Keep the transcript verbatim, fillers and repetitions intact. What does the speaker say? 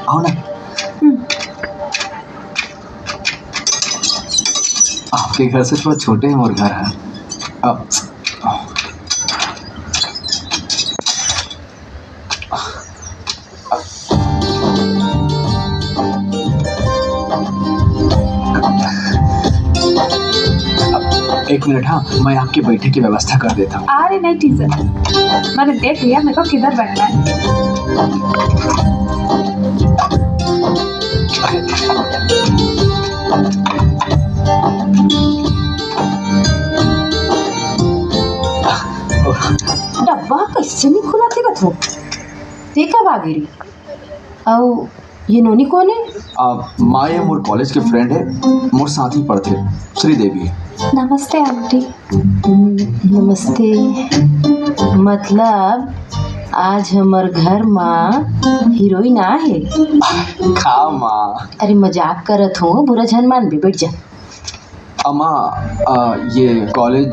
आओ ना। हम्म। आपके घर से थोड़ा छोटे हे मोर घर ह। अब एक मिनट, हाँ, मैं आपके बैठे की व्यवस्था कर देता हूँ। अरे नहीं टीचर, मैंने देख लिया मेरे को किधर बैठना है। डब्बा कैसे नहीं खुला थे कथो? ते कब आ गई? अउ ये नोनी कोन हे? आ, माँ ये मोर कॉलेज के फ्रेंड हे, मोर साथ ही पढ़थे, श्रीदेवी। नमस्ते आंटी। हम्म, नमस्ते। मतलब आज हमर घर मा हीरोइन आहे? खा माँ। अरे मजाक करत हूँ, बुरा झन मानबे, बैठ जा। अम्मा, आ, ये कॉलेज